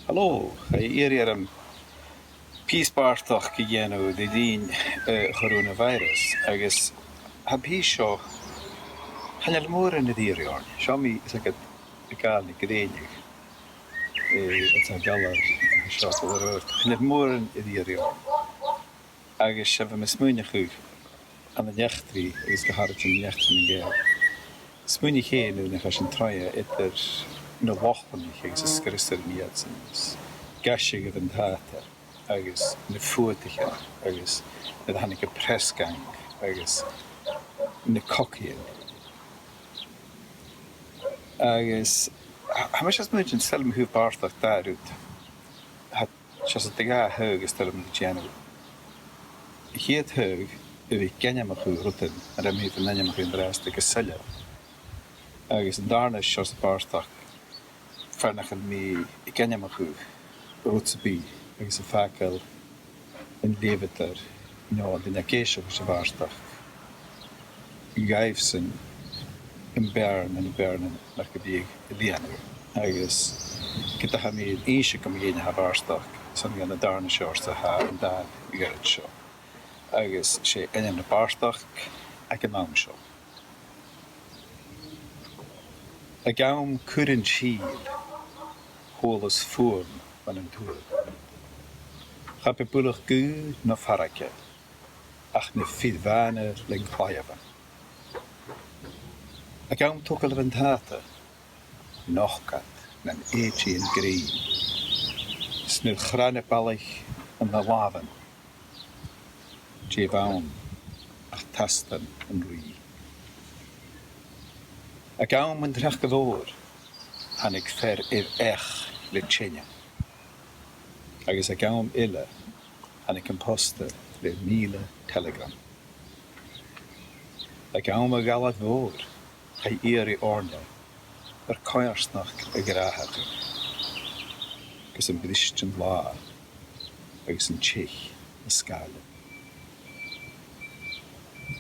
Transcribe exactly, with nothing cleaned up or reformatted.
Hello, tha iarraidh orm pìos bàrdachd a dhèanamh ri linn, eh, coronavirus, agus tha am pìos seo, chan eil mòran a dh'iarraidh oirnn. Seo mi, is agad, a' gabhail na grèine, eh, is a' gabhail seo a' bhàrdachd. Chan eil mòran a dh'iarraidh oirnn. Agus 's e bha mi a' smaoineachadh ann an eachdraidh, agus gu h-àraidh ann an eachdraidh nan Gàidheal. Smaoinich fhèin nuair a chaidh sinn troimhe eadar na Lochlannaich agus an sgriosaran iadsan, is Gàidheil a' Bhruadair, agus na Fuadaichean, agus nuair a thàinig am press gang, agus na cogaidhean. Agus tha, tha mise a' smaoineachadh, saoil, mu thaobh bàrdachd, dà rud. Tha, 's e, 's e dà thaghadh as toil leam a dhèanamh. A' chiad thaghadh, a bhith ag ainmeachadh rudan, an robh mi ag ainmeachadh an-dràsta gu soilleir. Agus an dàrna seòrsa bàrdachd, far nach eil mi ag ainmeachadh rud sam bith, agus a' fàgail an leughadair, no an duine ag èisteachd ris a' bhàrdachd, dhaibhsan am beàrn, am beàrn nach gabh iad a lìonadh. Agus ged a tha mi ag innse gum dèan a' bhàrdachd, 's ann dhan an dàrna seòrsa a tha an dà ghoirid seo. Agus 's e ainm na bàrdachd aig an àm seo. Aig àm cuir an sìl, chualas fuaim bhon an tuath. Cha b' e buileach gaoth no farraige, ach na fir bhàna len claidheamhan. Aig àm togail bhon tàta, nochd iad nan èididhean grinn, 's nuair chrath na balaich ann an làmhan, dè bh' ann ach tastan an rìgh. Aig àm an t-sneachda mhòir, thàinig fear air each le teine, agus aig àm eile, thàinig am posta le mìle telegram. Aig àm a' ghalair mhòir, chaidh iarraidh oirnne ar coimhearsnachd a ghràdhachadh, gus am bris an là agus an teich na sgàilean.